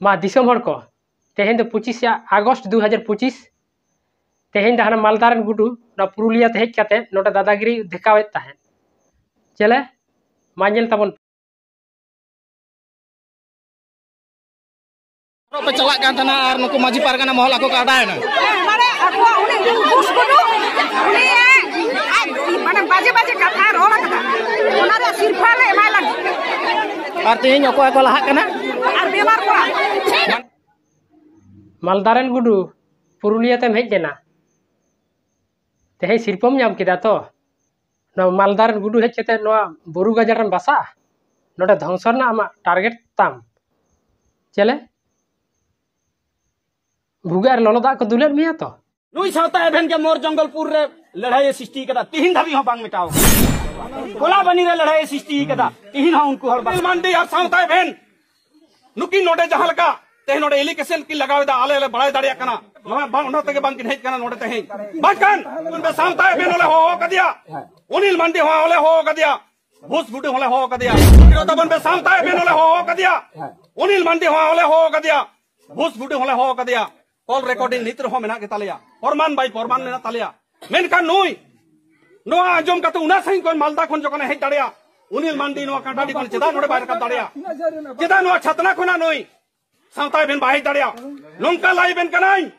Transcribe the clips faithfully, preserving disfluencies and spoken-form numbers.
ᱢᱟ ᱫᱤᱥᱚᱢ ᱦᱚᱲ ᱠᱚ, ᱛᱮᱦᱮᱧ ᱫᱚ ᱯᱚᱸᱪᱤᱥᱮ ᱟᱜᱚᱥᱴ ᱫᱩ ᱦᱟᱡᱟᱨ ᱯᱚᱸᱪᱤᱥ᱾ ᱛᱮᱦᱮᱧ ᱫᱚ ᱦᱟᱱᱟ ᱢᱟᱞᱫᱟ ᱨᱮᱱ ᱜᱩᱰᱩ ᱱᱚᱣᱟ ᱯᱩᱨᱩᱞᱤᱭᱟᱹ ᱛᱮ ᱦᱮᱡ ᱠᱟᱛᱮ ᱱᱚᱰᱮ ᱫᱟᱫᱟᱜᱤᱨᱤ ᱫᱮᱠᱷᱟᱣᱮᱫ ᱛᱟᱦᱮᱸᱫ᱾ ᱪᱮᱞᱮ, ᱢᱟ ᱧᱮᱞ ᱛᱟᱵᱚᱱ ᱯᱮ᱾ ᱯᱮ ᱪᱟᱞᱟᱜ ᱠᱟᱱ ᱛᱟᱦᱮᱱᱟ ᱟᱨ ᱱᱩᱠᱩ ᱢᱟᱹᱡᱷᱤ ᱯᱟᱨᱜᱟᱱᱟ ᱢᱚᱦᱚᱞ ᱟᱠᱚ ᱠᱚ ᱟᱰᱟᱭᱮᱱᱟ᱾ ᱢᱟᱱᱮ ᱟᱠᱚᱣᱟᱜ ᱩᱱᱤ ᱵᱩᱥ ᱜᱩᱰᱩ, ᱩᱱᱤ ᱟᱡ ᱢᱟᱱᱮ ᱵᱟᱡᱮ ᱵᱟᱡᱮ ᱠᱟᱛᱷᱟ ᱨᱚᱲ ᱟᱠᱟᱫᱟ, ᱚᱱᱟ ᱨᱮᱭᱟᱜ ᱥᱤᱨᱯᱷᱟᱹ ᱞᱮ ᱮᱢᱟᱭ ᱞᱟᱹᱜᱤᱫ᱾ ᱟᱨ ᱛᱮᱦᱮᱧ ᱚᱠᱚᱭ ᱠᱚ ᱞᱟᱦᱟᱜ ᱠᱟᱱᱟ? ᱟᱨ ᱵᱮᱢᱟᱨ ᱠᱚᱲᱟ᱾ ᱢᱟᱞᱫᱟ ᱨᱮᱱ ᱜᱩᱰᱩ, ᱯᱩᱨᱩᱞᱤᱭᱟᱹ ᱛᱮᱢ ᱦᱮᱡ ᱞᱮᱱᱟ, ᱛᱮᱦᱮᱧ ᱥᱤᱨᱯᱟᱹᱢ ᱧᱟᱢ ᱠᱮᱫᱟ ᱛᱚ? ᱱᱚᱣᱟ ᱢᱟᱞᱫᱟ ᱨᱮᱱ ᱜᱩᱰᱩ ᱦᱮᱡ ᱠᱟᱛᱮ ᱱᱚᱣᱟ ᱵᱩᱨᱩ ᱜᱟᱡᱟᱲ ᱨᱮᱢ ᱵᱟᱥᱟᱜᱼᱟ? ᱱᱚᱰᱮ ᱫᱷᱚᱝᱥᱚ ᱨᱮᱱᱟᱜ ᱟᱢᱟᱜ ᱴᱟᱨᱜᱮᱴ ᱛᱟᱢ᱾ ᱪᱮᱞᱮ? ᱵᱷᱩᱜᱟᱹᱜ ᱨᱮ ᱞᱚᱞᱚ ᱫᱟᱜ ᱠᱚ ᱫᱩᱞᱮᱫ ᱢᱮᱭᱟ ᱛᱚ? ᱱᱩᱭ ᱥᱟᱶᱛᱟ ᱮᱵᱷᱮᱱ ᱜᱮ ᱢᱳᱨ ᱡᱚᱝᱜᱚᱞᱯᱩᱨ ᱨᱮ ᱞᱟᱹᱲᱦᱟᱹᱭ ᱮ ᱥᱨᱤᱥᱴᱤ ᱠᱟᱫᱟ, ᱛᱤᱦᱤᱧ ᱫᱷᱟᱹᱵᱤᱡ ᱦᱚᱸ ᱵᱟᱝ ᱢᱮᱴᱟᱣ ᱟᱠᱟᱱᱟ᱾ ᱠᱚᱞᱟᱵᱟᱱᱤ ᱨᱮ ᱞᱟᱹᱲᱦᱟᱹᱭ ᱮ ᱥᱨᱤᱥᱴᱤ ᱠᱟᱫᱟ, ᱛᱤᱦᱤᱧ ᱦᱚᱸ ᱩᱱᱠᱩ ᱦᱚᱲ ᱵᱟᱝ᱾ ᱢᱟᱱᱰᱤ ᱟᱨ ᱥᱟᱶᱛᱟ ᱮᱵᱷᱮᱱ ᱱᱩᱠᱤᱱ ᱱᱚᱰᱮ ᱡᱟᱦᱟᱸ ᱞᱮᱠᱟ ᱛᱮᱦᱮᱧ ᱱᱚᱰᱮ ᱮᱞᱤᱜᱮᱥᱚᱱ ᱠᱤᱱ ᱞᱟᱜᱟᱣ ᱮᱫᱟ, ᱟᱞᱮ ᱞᱮ ᱵᱟᱲᱟᱭ ᱫᱟᱲᱮᱭᱟᱜ ᱠᱟᱱᱟ, ᱱᱚᱣᱟ ᱵᱟᱝ, ᱚᱱᱟ ᱛᱮᱜᱮ ᱵᱟᱝ ᱠᱤᱱ ᱦᱮᱡ ᱠᱟᱱᱟ ᱱᱚᱰᱮ ᱛᱮᱦᱮᱧ᱾ ᱵᱟᱝᱠᱷᱟᱱ ᱩᱱᱤ ᱥᱟᱶᱛᱟ ᱮᱵᱷᱮᱱ ᱦᱚᱸᱞᱮ ᱦᱚᱦᱚ ᱟᱠᱟᱫᱮᱭᱟ, ᱚᱱᱤᱞ ᱢᱟᱱᱰᱤ ᱦᱚᱸᱞᱮ ᱦᱚᱦᱚ ᱟᱠᱟᱫᱮᱭᱟ, ᱵᱷᱩᱥ ᱜᱩᱰᱩ ᱦᱚᱸᱞᱮ ᱦᱚᱦᱚ ᱟᱠᱟᱫᱮᱭᱟ᱾ ᱛᱟᱵᱚᱱ ᱯᱮ, ᱥᱟᱶᱛᱟ ᱮᱵᱷᱮᱱ ᱦᱚᱸᱞᱮ ᱦᱚᱦᱚ ᱟᱠᱟᱫᱮᱭᱟ, ᱚᱱᱤᱞ ᱢᱟᱱᱰᱤ ᱦᱚᱸᱞᱮ ᱦᱚᱦᱚ ᱟᱠᱟᱫᱮᱭᱟ, ᱵᱷᱩᱥ ᱜᱩᱰᱩ ᱦᱚᱸᱞᱮ ᱦᱚᱦᱚ ᱟᱠᱟᱫᱮᱭᱟ᱾ ᱠᱚᱞ ᱨᱮᱠᱚᱨᱰᱤᱝ ᱱᱤᱛ ᱨᱮᱦᱚᱸ ᱢᱮᱱᱟᱜ ᱜᱮᱛᱟᱞᱮᱭᱟ, ᱯᱨᱚᱢᱟᱱ ᱵᱟᱭ ᱯᱨᱚᱢᱟᱱ ᱢᱮᱱᱟᱜ ᱛᱟᱞᱮᱭᱟ᱾ ᱢᱮᱱᱠᱷᱟᱱ ᱱᱩᱭ ᱱᱚᱣᱟ ᱟᱸᱡᱚᱢ ᱠᱟᱛᱮ ᱩᱱᱟᱹᱜ ᱥᱟᱺᱜᱤᱧ ᱠᱷᱚᱱ ᱢᱟᱞᱫᱟ ᱠᱷᱚᱱ ᱡᱚᱠᱷᱚᱱᱮ ᱦᱮᱡ ᱫᱟᱲᱮᱭᱟᱜᱼᱟ, ᱩᱱᱤᱞ ᱢᱟᱱᱰᱤ ᱱᱚᱣᱟ ᱠᱟᱴᱟᱰᱤ ᱠᱷᱚᱱ ᱪᱮᱫᱟᱜ ᱱᱚᱰᱮ ᱵᱟᱭ ᱨᱟᱠᱟᱵ ᱫᱟᱲᱮᱭᱟᱜᱼᱟ? ᱪᱮᱫᱟᱜ ᱱᱚᱣᱟ ᱪᱷᱟᱛᱱᱟ ᱠᱷᱚᱱᱟᱜ ᱱᱩᱭ ᱥᱟᱶᱛᱟ ᱮᱵᱷᱮᱱ ᱵᱟᱭ ᱦᱮᱡ ᱫᱟᱲᱮᱭᱟᱜᱼᱟ? ᱱᱚᱝᱠᱟ ᱞᱟᱹᱭ ᱵᱮᱱ ᱠᱟᱱᱟᱹᱧ,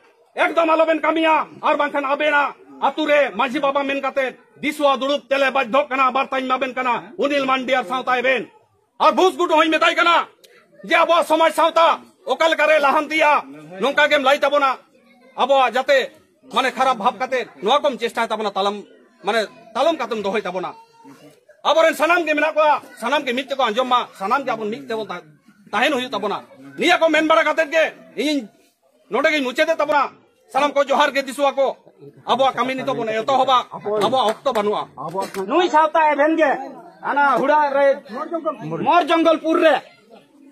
ᱮᱠᱫᱚᱢ ᱟᱞᱚᱵᱮᱱ ᱠᱟᱹᱢᱤᱭᱟ᱾ ᱟᱨ ᱵᱟᱝᱠᱷᱟᱱ ᱟᱵᱮᱱᱟᱜ ᱟᱛᱩ ᱨᱮ ᱢᱟᱹᱡᱷᱤ ᱵᱟᱵᱟ ᱢᱮᱱ ᱠᱟᱛᱮ ᱫᱤᱥᱩᱣᱟ ᱫᱩᱲᱩᱵ ᱛᱮᱞᱮ ᱵᱟᱫᱽᱫᱷᱚᱜ ᱠᱟᱱᱟ, ᱵᱟᱨᱛᱟᱧ ᱮᱢᱟᱵᱮᱱ ᱠᱟᱱᱟ, ᱩᱱᱤᱞ ᱢᱟᱱᱰᱤ ᱟᱨ ᱥᱟᱶᱛᱟ ᱮᱵᱷᱮᱱ᱾ ᱟᱨ ᱵᱷᱩᱥ ᱜᱩᱰᱩ ᱦᱚᱸᱧ ᱢᱮᱛᱟᱭ ᱠᱟᱱᱟ ᱡᱮ ᱟᱵᱚᱣᱟᱜ ᱥᱚᱢᱟᱡᱽ ᱥᱟᱶᱛᱟ ᱚᱠᱟ ᱞᱮᱠᱟᱨᱮ ᱞᱟᱦᱟᱱᱛᱤᱭᱟ, ᱱᱚᱝᱠᱟ ᱜᱮᱢ ᱞᱟᱹᱭ ᱛᱟᱵᱚᱱᱟ᱾ ᱟᱵᱚᱣᱟᱜ ᱡᱟᱛᱮ ᱢᱟᱱᱮ ᱠᱷᱟᱨᱟᱯ ᱵᱷᱟᱵ ᱠᱟᱛᱮ ᱱᱚᱣᱟ ᱠᱚᱢ ᱪᱮᱥᱴᱟᱭ ᱛᱟᱵᱚᱱᱟ, ᱛᱟᱞᱚᱢ ᱢᱟᱱᱮ ᱛᱟᱞᱚᱢ ᱠᱟᱛᱮᱢ ᱫᱚᱦᱚᱭ ᱛᱟᱵᱚᱱᱟ᱾ ᱟᱵᱚᱨᱮᱱ ᱥᱟᱱᱟᱢ ᱜᱮ ᱢᱮᱱᱟᱜ ᱠᱚᱣᱟ, ᱥᱟᱱᱟᱢ ᱜᱮ ᱢᱤᱫ ᱛᱮᱠᱚ ᱟᱸᱡᱚᱢ ᱢᱟ, ᱥᱟᱱᱟᱢ ᱜᱮ ᱟᱵᱚ ᱢᱤᱫ ᱛᱮᱵᱚᱱ ᱛᱟ-, ᱛᱟᱦᱮᱱ ᱦᱩᱭᱩᱜ ᱛᱟᱵᱚᱱᱟ᱾ ᱱᱤᱭᱟᱹ ᱠᱚ ᱢᱮᱱ ᱵᱟᱲᱟ ᱠᱟᱛᱮ ᱜᱮ ᱤᱧ ᱱᱚᱰᱮ ᱜᱤᱧ ᱢᱩᱪᱟᱹᱫᱮᱫ ᱛᱟᱵᱚᱱᱟ᱾ ᱥᱟᱱᱟᱢ ᱠᱚ ᱡᱚᱦᱟᱨ ᱜᱮ ᱫᱤᱥᱩᱣᱟ ᱠᱚ᱾ ᱟᱵᱚᱣᱟᱜ ᱠᱟᱹᱢᱤ ᱱᱤᱛᱚᱜ ᱵᱚᱱ ᱮᱛᱚᱦᱚᱵᱟ, ᱟᱵᱚᱣᱟᱜ ᱚᱠᱛᱚ ᱵᱟᱹᱱᱩᱜᱼᱟ᱾ ᱱᱩᱭ ᱥᱟᱶᱛᱟ ᱮᱵᱷᱮᱱ ᱜᱮ ᱦᱟᱱᱟ ᱦᱩᱲᱟ ᱨᱮ, ᱢᱚᱨ ᱡᱚᱝᱜᱚᱞᱯᱩᱨ ᱨᱮ,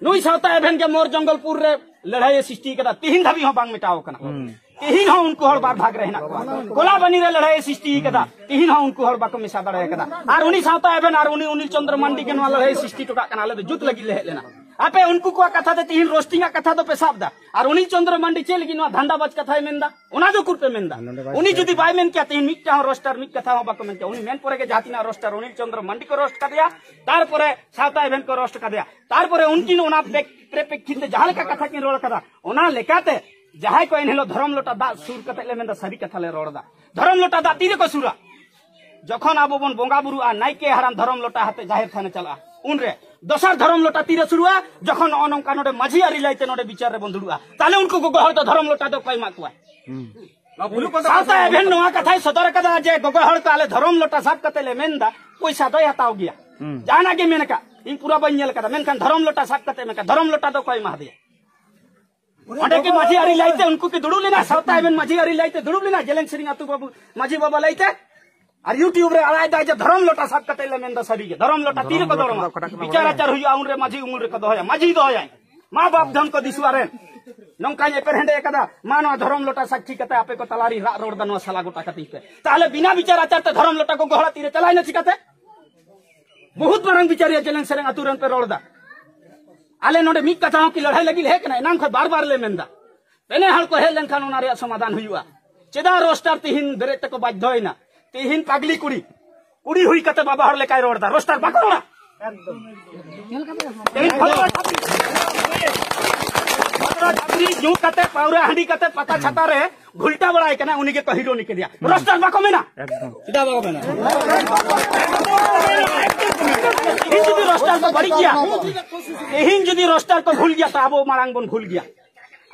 ᱱᱩᱭ ᱥᱟᱶᱛᱟ ᱮᱵᱷᱮᱱ ᱜᱮ ᱢᱚᱨ ᱡᱚᱝᱜᱚᱞᱯᱩᱨ ᱨᱮ ᱞᱟᱹᱲᱦᱟᱹᱭ ᱮ ᱥᱨᱤᱥᱴᱤ ᱠᱟᱫᱟ, ᱛᱤᱦᱤᱧ ᱫᱷᱟᱹᱵᱤᱡ ᱦᱚᱸ ᱵᱟᱝ ᱢᱮᱴᱟᱣ ᱠᱟᱱᱟ᱾ ᱛᱤᱦᱤᱧ ᱦᱚᱸ ᱩᱱᱠᱩ ᱦᱚᱲ ᱵᱟᱨ ᱵᱷᱟᱜᱽ ᱨᱮ ᱦᱮᱱᱟᱜ ᱠᱚᱣᱟ᱾ ᱠᱚᱞᱟᱵᱟᱱᱤ ᱨᱮ ᱞᱟᱹᱲᱦᱟᱹᱭ ᱮ ᱥᱨᱤᱥᱴᱤ ᱠᱟᱫᱟ, ᱛᱤᱦᱤᱧ ᱦᱚᱸ ᱩᱱᱠᱩ ᱦᱚᱲ ᱵᱟᱠᱚ ᱢᱮᱥᱟ ᱫᱟᱲᱮ ᱠᱟᱫᱟ᱾ ᱟᱨ ᱩᱱᱤ ᱥᱟᱶᱛᱟ ᱮᱵᱷᱮᱱ ᱟᱨ ᱩᱱᱤ ᱚᱱᱤᱞ ᱪᱚᱸᱫᱽᱨᱚ ᱢᱟᱱᱰᱤ ᱜᱮ ᱱᱚᱣᱟ ᱞᱟᱹᱲᱦᱟᱹᱭ ᱮ ᱥᱨᱤᱥᱴᱤ ᱦᱚᱴᱚ ᱠᱟᱜ ᱠᱟᱱᱟ᱾ ᱟᱞᱮ ᱫᱚ ᱡᱩᱛ ᱞᱟᱹᱜᱤᱫ ᱞᱮ ᱦᱮᱡ ᱞᱮᱱᱟ᱾ ᱟᱯᱮ ᱩᱱᱠᱩ ᱠᱚᱣᱟᱜ ᱠᱟᱛᱷᱟ ᱛᱮ ᱛᱤᱦᱤᱧ ᱨᱳᱥᱴᱤᱝ ᱟᱜ ᱠᱟᱛᱷᱟ ᱫᱚᱯᱮ ᱥᱟᱵ ᱫᱟ᱾ ᱟᱨ ᱩᱱᱤ ᱪᱚᱱᱫᱨᱚ ᱢᱟᱱᱰᱤ ᱪᱮᱫ ᱞᱟᱹᱜᱤᱫ ᱱᱚᱣᱟ ᱫᱷᱟᱱᱫᱟᱵᱟᱡᱽ ᱠᱟᱛᱷᱟᱭ ᱢᱮᱱᱫᱟ? ᱚᱱᱟ ᱫᱚ ᱩᱠᱩᱨ ᱯᱮ ᱢᱮᱱᱫᱟ? ᱩᱱᱤ ᱡᱩᱫᱤ ᱵᱟᱭ ᱢᱮᱱ ᱠᱮᱭᱟ, ᱛᱤᱦᱤᱧ ᱢᱤᱫᱴᱟᱝ ᱦᱚᱸ ᱨᱳᱥᱴᱟᱨ ᱢᱤᱫ ᱠᱟᱛᱷᱟ ᱦᱚᱸ ᱵᱟᱠᱚ ᱢᱮᱱ ᱠᱮᱭᱟ᱾ ᱩᱱᱤ ᱢᱮᱱ ᱯᱚᱨᱮ ᱜᱮ ᱡᱟᱦᱟᱸ ᱛᱤᱱᱟᱹᱜ ᱨᱳᱥᱴᱟᱨ, ᱚᱱᱤᱞ ᱪᱚᱱᱫᱨᱚ ᱢᱟᱱᱰᱤ ᱠᱚ ᱨᱳᱥᱴ ᱠᱟᱫᱮᱭᱟ, ᱛᱟᱨᱯᱚᱨᱮ ᱥᱟᱶᱛᱟ ᱮᱵᱷᱮᱱ ᱠᱚ ᱨᱳᱥᱴ ᱠᱟᱫᱮᱭᱟ, ᱛᱟᱨᱯᱚᱨᱮ ᱩᱱᱠᱤᱱ ᱚᱱᱟ ᱯᱨᱮ-, ᱯᱨᱮᱯᱮᱠᱠᱷᱤᱛ ᱛᱮ ᱡᱟᱦᱟᱸ ᱞᱮᱠᱟ ᱠᱟᱛᱷᱟ ᱠᱤᱱ ᱨᱚᱲ ᱠᱟᱫᱟ, ᱚᱱᱟ ᱞᱮᱠᱟᱛᱮ ᱡᱟᱦᱟᱸᱭ ᱠᱚ ᱮᱱᱦᱤᱞᱳᱜ ᱫᱷᱚᱨᱚᱢ ᱞᱚᱴᱟ ᱫᱟᱜ ᱥᱩᱨ ᱠᱟᱛᱮ ᱞᱮ ᱢᱮᱱᱫᱟ, ᱥᱟᱹᱨᱤ ᱠᱟᱛᱷᱟ ᱞᱮ ᱨᱚᱲ ᱫᱟ᱾ ᱫᱷᱚᱨᱚᱢ ᱞᱚᱴᱟ ᱫᱟᱜ ᱛᱤᱨᱮᱠᱚ ᱥᱩᱨᱟ? ᱡᱚᱠᱷᱚᱱ ᱟᱵᱚ ᱵᱚᱱ ᱵᱚᱸᱜᱟ ᱵᱩᱨᱩᱜᱼᱟ, ᱱᱟᱭᱠᱮ ᱦᱟᱲᱟᱢ ᱫᱷᱚᱨᱚᱢ ᱞᱚᱴᱟ ᱦᱟᱛᱮ ᱡᱟᱦᱮᱨ ᱛᱷᱟᱱᱮ ᱪᱟᱞᱟᱜᱼᱟ, ᱩᱱᱨᱮ ᱫᱚᱥᱟᱨ ᱫᱷᱚᱨᱚᱢ ᱞᱚᱴᱟ ᱛᱤᱨᱮ ᱥᱩᱨᱩᱜᱼᱟ? ᱡᱚᱠᱷᱚᱱ ᱱᱚᱜᱼᱚ ᱱᱚᱝᱠᱟ ᱱᱚᱰᱮ ᱢᱟᱹᱡᱷᱤ ᱟᱹᱨᱤ ᱞᱟᱹᱭᱛᱮ ᱱᱚᱰᱮ ᱵᱤᱪᱟᱹᱨ ᱨᱮᱵᱚᱱ ᱫᱩᱲᱩᱵᱼᱟ, ᱛᱟᱦᱞᱮ ᱩᱱᱠᱩ ᱜᱚᱜᱚ ᱦᱚᱲ ᱫᱚ ᱫᱷᱚᱨᱚᱢ ᱞᱚᱴᱟ ᱫᱚ ᱚᱠᱚᱭ ᱮᱢᱟ ᱠᱚᱣᱟ? ᱥᱟᱶᱛᱟ ᱮᱵᱷᱮᱱ ᱱᱚᱣᱟ ᱠᱟᱛᱷᱟᱭ ᱥᱚᱫᱚᱨ ᱟᱠᱟᱫᱟ ᱡᱮ ᱜᱚᱜᱚ ᱦᱚᱲ ᱠᱚ ᱟᱞᱮ ᱫᱷᱚᱨᱚᱢ ᱞᱚᱴᱟ ᱥᱟᱵ ᱠᱟᱛᱮ ᱞᱮ ᱢᱮᱱ ᱫᱟ, ᱯᱚᱭᱥᱟ ᱫᱚᱭ ᱦᱟᱛᱟᱣ ᱜᱮᱭᱟ᱾ ᱡᱟᱦᱟᱱᱟᱜ ᱜᱮ ᱢᱮᱱ ᱟᱠᱟᱫ, ᱤᱧ ᱯᱩᱨᱟᱹ ᱵᱟᱹᱧ ᱧᱮᱞ ᱟᱠᱟᱫᱟ, ᱢᱮᱱᱠᱷᱟᱱ ᱫᱷᱚᱨᱚᱢ ᱞᱚᱴᱟ ᱥᱟᱵ ᱠᱟᱛᱮ ᱢᱮᱱᱠᱷᱟᱱ ᱫᱷᱚᱨᱚᱢ ᱞᱚᱴᱟ ᱫᱚ ᱚᱠᱚᱭ ᱮᱢᱟ ᱫᱮᱭᱟ? ᱚᱸᱰᱮ ᱠᱤ ᱢᱟᱹᱡᱷᱤ ᱟᱹᱨᱤ ᱞᱟᱹᱭᱛᱮ ᱩᱱᱠᱩ ᱠᱤ ᱫᱩᱲᱩᱵ ᱞᱮᱱᱟ? ᱥᱟᱶᱛᱟ ᱮᱵᱷᱮᱱ ᱢᱟᱹᱡᱷᱤ ᱟᱹᱨᱤ ᱞᱟᱹᱭᱛᱮ ᱫᱩᱲᱩᱵ ᱞᱮᱱᱟ ᱡᱮᱞᱮᱧ ᱥᱮᱨᱮᱧ ᱟᱹᱛᱩ ᱵᱟᱹᱵᱩ, ᱢᱟᱹᱡᱷᱤ ᱵᱟᱵᱟ ᱞᱟᱹᱭᱛᱮ? ᱟᱨ YouTube ᱨᱮ ᱟᱲᱟᱭ ᱫᱟᱭ ᱡᱮ ᱫᱷᱚᱨᱚᱢ ᱞᱚᱴᱟ ᱥᱟᱵ ᱠᱟᱛᱮ ᱞᱮ ᱢᱮᱱᱫᱟ ᱥᱟᱹᱨᱤ ᱜᱮ, ᱫᱷᱚᱨᱚᱢ ᱞᱚᱴᱟ ᱛᱤ ᱨᱮᱠᱚ ᱫᱚᱲᱚᱢᱟ? ᱵᱤᱪᱟᱨ ᱟᱪᱟᱨ ᱦᱩᱭᱩᱜᱼᱟ, ᱩᱱᱨᱮ ᱢᱟᱹᱡᱷᱤ ᱩᱢᱩᱞ ᱨᱮᱠᱚ ᱫᱚᱦᱚᱭᱟ, ᱢᱟᱹᱡᱷᱤ ᱫᱚᱦᱚᱭᱟᱭ᱾ ᱢᱟ ᱵᱟᱯ ᱫᱷᱚᱱ ᱠᱚ ᱫᱤᱥᱩᱣᱟ ᱨᱮᱱ ᱱᱚᱝᱠᱟᱧ ᱮᱯᱮᱨ ᱦᱮᱸᱰᱮ ᱟᱠᱟᱫᱟ, ᱢᱟ ᱱᱚᱣᱟ ᱫᱷᱚᱨᱚᱢ ᱞᱚᱴᱟ ᱥᱟᱹᱠᱷᱤ ᱠᱟᱛᱮ ᱟᱯᱮ ᱠᱚ ᱛᱟᱞᱟᱨᱤᱧ ᱨᱟᱜ ᱨᱚᱲ ᱫᱟ, ᱱᱚᱣᱟ ᱥᱟᱞᱟ ᱜᱚᱴᱟ ᱠᱟᱹᱛᱤᱧ ᱯᱮ᱾ ᱛᱟᱦᱞᱮ ᱵᱤᱱᱟ ᱵᱤᱪᱟᱨ ᱟᱪᱟᱨ ᱛᱮ ᱫᱷᱚᱨᱚᱢ ᱞᱚᱴᱟ ᱠᱚ ᱜᱚᱦᱚᱲᱟ ᱛᱤᱨᱮ ᱪᱟᱞᱟᱭᱱᱟ ᱪᱤᱠᱟᱛᱮ? ᱵᱚᱦᱩᱛ ᱢᱟᱨᱟᱝ ᱵᱤᱪᱟᱹᱨᱤᱭᱟᱹ ᱡᱮᱞᱮᱧ ᱥᱮᱨᱮᱧ ᱟᱹᱛᱩ ᱨᱮᱱ ᱯᱮ ᱨᱚᱲ ᱫᱟ᱾ ᱟᱞᱮ ᱱᱚᱰᱮ ᱢᱤᱫ ᱠᱟᱛᱷᱟ ᱦᱚᱸ ᱠᱤ ᱞᱟᱹᱲᱦᱟᱹᱭ ᱞᱟᱹᱜᱤᱫ ᱞᱮ ᱦᱮᱡ ᱠᱟᱱᱟ? ᱮᱱᱟᱝ ᱠᱷᱚᱱ ᱵᱟᱨ ᱵᱟᱨ ᱞᱮ ᱢᱮᱱᱫᱟ, ᱯᱮᱱᱮ ᱦᱚᱲ ᱠᱚ ᱦᱮᱡ ᱞᱮᱱᱠᱷᱟᱱ ᱚᱱᱟ ᱨᱮᱭᱟᱜ ᱥᱚᱢᱟᱫᱷᱟᱱ ᱦᱩᱭᱩᱜᱼᱟ᱾ ᱪᱮᱫᱟᱜ ᱨᱳᱥᱴᱟᱨ ᱛᱤᱦᱤᱧ ᱵᱮᱨᱮᱫ ᱛᱮᱠᱚ ᱵᱟᱫᱽᱫᱷᱚᱭᱮᱱᱟ? ᱛᱤᱦᱤᱧ ᱯᱟᱜᱽᱞᱤ ᱠᱩᱲᱤ, ᱠᱩᱲᱤ ᱦᱩᱭ ᱠᱟᱛᱮ ᱵᱟᱵᱟ ᱦᱚᱲ ᱞᱮᱠᱟᱭ ᱨᱚᱲ ᱫᱟ, ᱨᱳᱥᱴᱟᱨ ᱵᱟᱠᱚ ᱨᱚᱲᱟ? ᱛᱤᱦᱤᱧ ᱯᱟᱹᱣᱨᱟᱹ ᱪᱷᱟᱹᱯᱨᱤ, ᱯᱟᱹᱣᱨᱟᱹ ᱪᱷᱟᱹᱯᱨᱤ ᱧᱩ ᱠᱟᱛᱮ, ᱯᱟᱹᱣᱨᱟᱹ ᱦᱟᱺᱰᱤ ᱠᱟᱛᱮ ᱯᱟᱛᱟ ᱪᱷᱟᱛᱟ ᱨᱮ ᱜᱷᱩᱞᱴᱟ ᱵᱟᱲᱟᱭ ᱠᱟᱱᱟ, ᱩᱱᱤ ᱜᱮᱠᱚ ᱦᱤᱨᱳᱱᱤ ᱠᱮᱫᱮᱭᱟ᱾ ᱨᱳᱥᱴᱟᱨ ᱵᱟᱠᱚ ᱢᱮᱱᱟ? ᱮᱠᱫᱚᱢ᱾ ᱪᱮᱫᱟᱜ ᱵᱟᱠᱚ ᱢᱮᱱᱟ? ᱛᱮᱦᱤᱧ ᱡᱩᱫᱤ ᱨᱳᱥᱴᱟᱨ ᱠᱚ ᱵᱟᱹᱲᱤᱡ ᱜᱮᱭᱟ, ᱛᱮᱦᱤᱧ ᱡᱩᱫᱤ ᱨᱳᱥᱴᱟᱨ ᱠᱚ ᱵᱷᱩᱞ ᱜᱮᱭᱟ, ᱛᱚ ᱟᱵᱚ ᱢᱟᱲᱟᱝ ᱵᱚᱱ ᱵᱷᱩᱞ ᱜᱮᱭᱟ᱾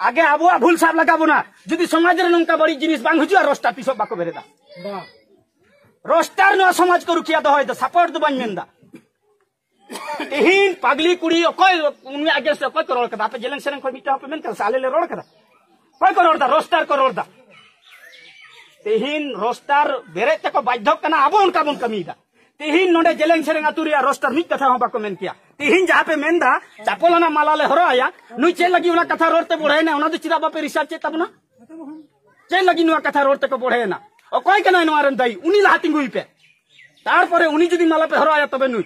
ᱟᱜᱮ ᱟᱵᱚᱣᱟᱜ ᱵᱷᱩᱞ ᱥᱟᱵ ᱞᱟᱜᱟᱣ ᱵᱚᱱᱟ᱾ ᱡᱩᱫᱤ ᱥᱚᱢᱟᱡᱽ ᱨᱮ ᱱᱚᱝᱠᱟ ᱵᱟᱹᱲᱤᱡ ᱡᱤᱱᱤᱥ ᱵᱟᱝ ᱦᱤᱡᱩᱜᱼᱟ, ᱨᱳᱥᱴᱟᱨ ᱛᱤᱥ ᱦᱚᱸ ᱵᱟᱠᱚ ᱵᱮᱨᱮᱫᱟ᱾ ᱨᱳᱥᱴᱟᱨ ᱱᱚᱣᱟ ᱥᱚᱢᱟᱡᱽ ᱠᱚ ᱨᱩᱠᱷᱤᱭᱟᱹ ᱫᱚᱦᱚᱭᱮᱫᱟ, ᱥᱟᱯᱳᱨᱴ ᱫᱚ ᱵᱟᱹᱧ ᱢᱮᱱᱫᱟ᱾ ᱛᱮᱦᱤᱧ ᱯᱟᱜᱽᱞᱤ ᱠᱩᱲᱤ ᱚᱠᱚᱭ, ᱩᱱᱤᱭᱟᱜ against ᱨᱮ ᱚᱠᱚᱭ ᱠᱚ ᱨᱚᱲ ᱠᱟᱫᱟ? ᱟᱯᱮ ᱡᱮᱞᱮᱧ ᱥᱮᱨᱮᱧ ᱠᱷᱚᱱ ᱢᱤᱫᱴᱟᱝ ᱦᱚᱸᱯᱮ ᱢᱮᱱ ᱠᱟᱫᱟ ᱥᱮ ᱟᱞᱮ ᱞᱮ ᱨᱚᱲ ᱠᱟᱫᱟ? ᱚᱠᱚᱭ ᱠᱚ ᱨᱚᱲ ᱫᱟ? ᱨᱳᱥᱴᱟᱨ ᱠᱚ ᱨᱚᱲ ᱫᱟ᱾ ᱛᱮᱦᱤᱧ ᱨᱳᱥᱴᱟᱨ ᱵᱮᱨᱮᱫ ᱛᱮᱠᱚ ᱵᱟᱫᱽᱫᱷᱚᱜ ᱠᱟᱱᱟ, ᱟᱵᱚ ᱚᱱᱠᱟ ᱵᱚᱱ ᱠᱟᱹᱢᱤᱭᱮᱫᱟ᱾ ᱛᱮᱦᱤᱧ ᱱᱚᱰᱮ ᱡᱮᱞᱮᱧ ᱥᱮᱨᱮᱧ ᱟᱹᱛᱩ ᱨᱮᱭᱟᱜ ᱨᱳᱥᱴᱟᱨ ᱢᱤᱫ ᱠᱟᱛᱷᱟ ᱦᱚᱸ ᱵᱟᱠᱚ ᱢᱮᱱ ᱠᱮᱭᱟ᱾ ᱛᱮᱦᱤᱧ ᱡᱟᱦᱟᱸ ᱯᱮ ᱢᱮᱱᱫᱟ ᱪᱟᱯᱚᱞ ᱟᱱᱟᱜ ᱢᱟᱞᱟ ᱞᱮ ᱦᱚᱨᱚᱜ ᱟᱭᱟ, ᱱᱩᱭ ᱪᱮᱫ ᱞᱟᱹᱜᱤᱫ ᱚᱱᱟ ᱠᱟᱛᱷᱟ ᱨᱚᱲ ᱛᱮ ᱵᱚᱲᱦᱮᱭᱮᱱᱟ, ᱚᱱᱟ ᱫᱚ ᱪᱮᱫᱟᱜ ᱵᱟᱯᱮ research ᱮᱫ ᱛᱟᱵᱚᱱᱟ? ᱪᱮᱫ ᱞᱟᱹᱜᱤᱫ ᱱᱚᱣᱟ ᱠᱟᱛᱷᱟ ᱨᱚᱲ ᱛᱮᱠᱚ ᱵᱚᱲᱦᱮᱭᱮᱱᱟ? ᱚᱠᱚᱭ ᱠᱟᱱᱟᱭ ᱱᱚᱣᱟ ᱨᱮᱱ ᱫᱟᱭᱤ? ᱩᱱᱤ ᱞᱟᱦᱟ ᱛᱤᱸᱜᱩᱭ ᱯᱮ, ᱛᱟᱨᱯᱚᱨᱮ ᱩᱱᱤ ᱡᱩᱫᱤ ᱢᱟᱞᱟ ᱯᱮ ᱦᱚᱨᱚᱜ ᱟᱭᱟ ᱛᱚᱵᱮ ᱱᱩᱭ᱾